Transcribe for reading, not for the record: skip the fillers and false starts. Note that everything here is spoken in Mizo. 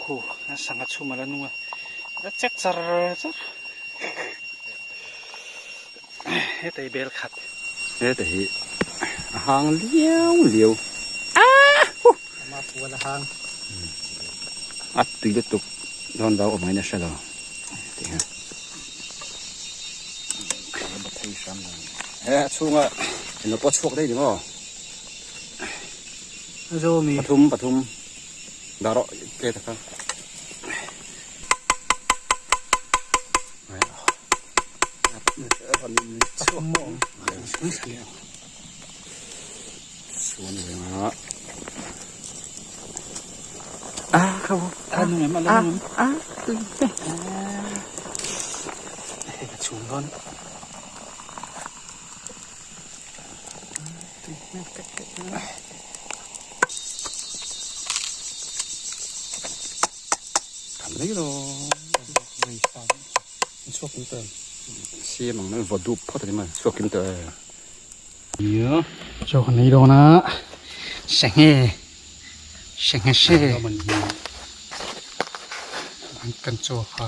Khu sangha chhum a la nung a, a chek char char. Heta hi bel khat. Heta hi a hang liau liau. Ah! Huh! Ama pual a hang. A tui lutuk dawn vau awm angin a hre lo. Ti hian. He a chhunga eng pawh chhuak daih ni maw? Zomi. Pathum pathum. Dah rawh plate ah khan. Siam ang nan vaw dup phawt a ni mai chhuak kim tawh e. Nia chaw kan ei dawn a senghe senghe se kan chaw kha.